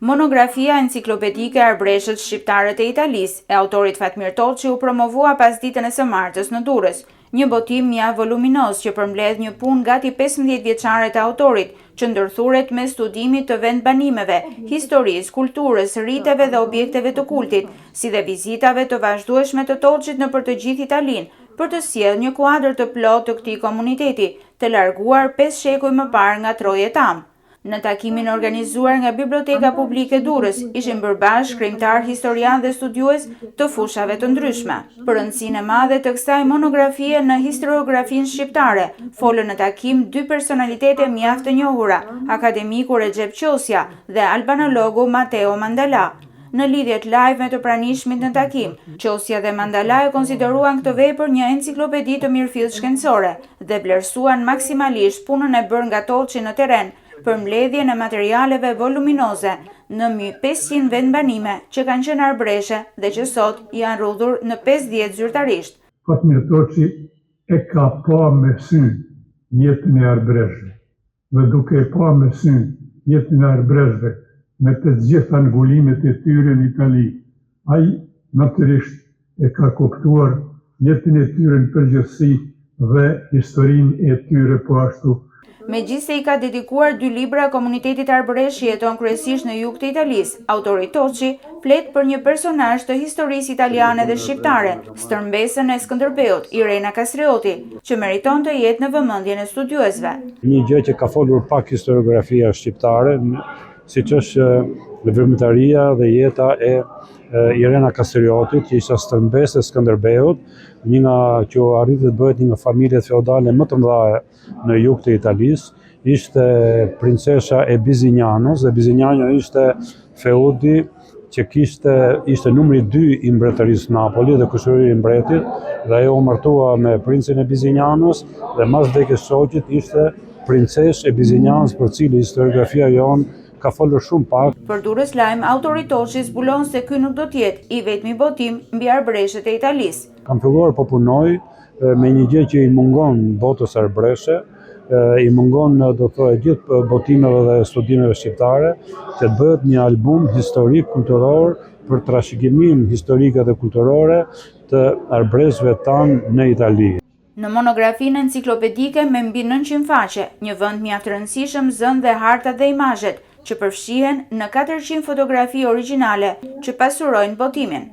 Monografia enciklopedike Arbëreshët Shqiptarët e Italisë, e autorit Fatmir Toçi u promovua pasditen e së martës në Durrës. Një botim mjaft voluminoz që përmbledh një punë gati 15 vjeçare të autorit, që ndërthuret mes studimit të vendbanimeve, historisë, kulturës, riteve dhe objekteve të kultit, si dhe vizitave të vazhdueshme të Toçit nëpër të gjithë Italinë, për të sjellë një kuadër të plotë të këtij komuniteti, të larguar pesë shekuj më parë nga trojet amë. Në takimin e organizuar nga Biblioteka Publike Durrës, ishin bërë bashkë shkrimtarë, historianë dhe studiues të fushave të ndryshme. Për rëndësinë e madhe të kësaj monografie në historiografinë shqiptare, folën në takim dy personalitete mjaft të njohura, akademiku Rexhep Qosja dhe albanologu Matteo Mandalà. Në lidhjet live me të pranishmit në takim, Qosja dhe Mandalà e konsideruan këtë vepër një enciklopedi të mirëfilltë shkencore dhe vlerësuan maksimalisht punën e bërë nga Toçi në terren për mbledhjen e materialeve voluminoze në mbi 500 vendbanime që kanë qenë arbëreshe dhe që sot janë rrudhur në 50 zyrtarisht. Fatmir Toçi e ka pa me sy jetën e arbëreshëve dhe duke e pa me sy jetën e arbëreshëve me të gjitha ngulimet e tyre në Itali, ai natyrisht e ka kuptuar jetën e tyre në përgjithësi dhe historinë e tyre po ashtu. Megjithëse i ka dedikuar dy libra komunitetit arbëresh që jeton kryesisht në jug të Italisë, autori Toçi flet për një personazh të historisë italiane dhe shqiptare, stërmbesën e Skënderbeut, Irena Kastrioti, që meriton të jetë në vëmendjen e studiuesve. Një gjë që ka folur pak historiografia shqiptare, siç është veprimtaria dhe jeta e Irena Kastriotit, që ishte stërmbesë e Skënderbeut, një nga që arriti të bëhet një nga familjet feudale më të mëdha në jug të Italisë, ishte princesha e Bizinjanos dhe Bizinjano ishte feudi që kishte ishte numri 2 i mbretërisë Napoli dhe kushëriri i mbretit dhe ajo u martua me princin e Bizinjanos dhe mas vdekjes së shoqit ishte princeshë e Bizinjanos për cilën historiografia jonë ka folur shumë pak. Për Durrës Lajm, autori Toçi zbulon se ky nuk do të jetë i vetmi botim mbi arbëreshët e Italisë. Kam filluar po punoj me një gjë që i mungon botës arbëreshe, i mungon do të thoja gjithë botimeve dhe studimeve shqiptare, që të bëhet një album historik kulturor për trashëgiminë historike dhe kulturore të arbëreshëve tanë në Itali. Në monografinë enciklopedike me mbi 900 faqe, një vend mjaft të rëndësishëm zënë dhe hartat dhe imazhet, që përfshihen në 400 fotografi origjinale që pasurojnë botimin.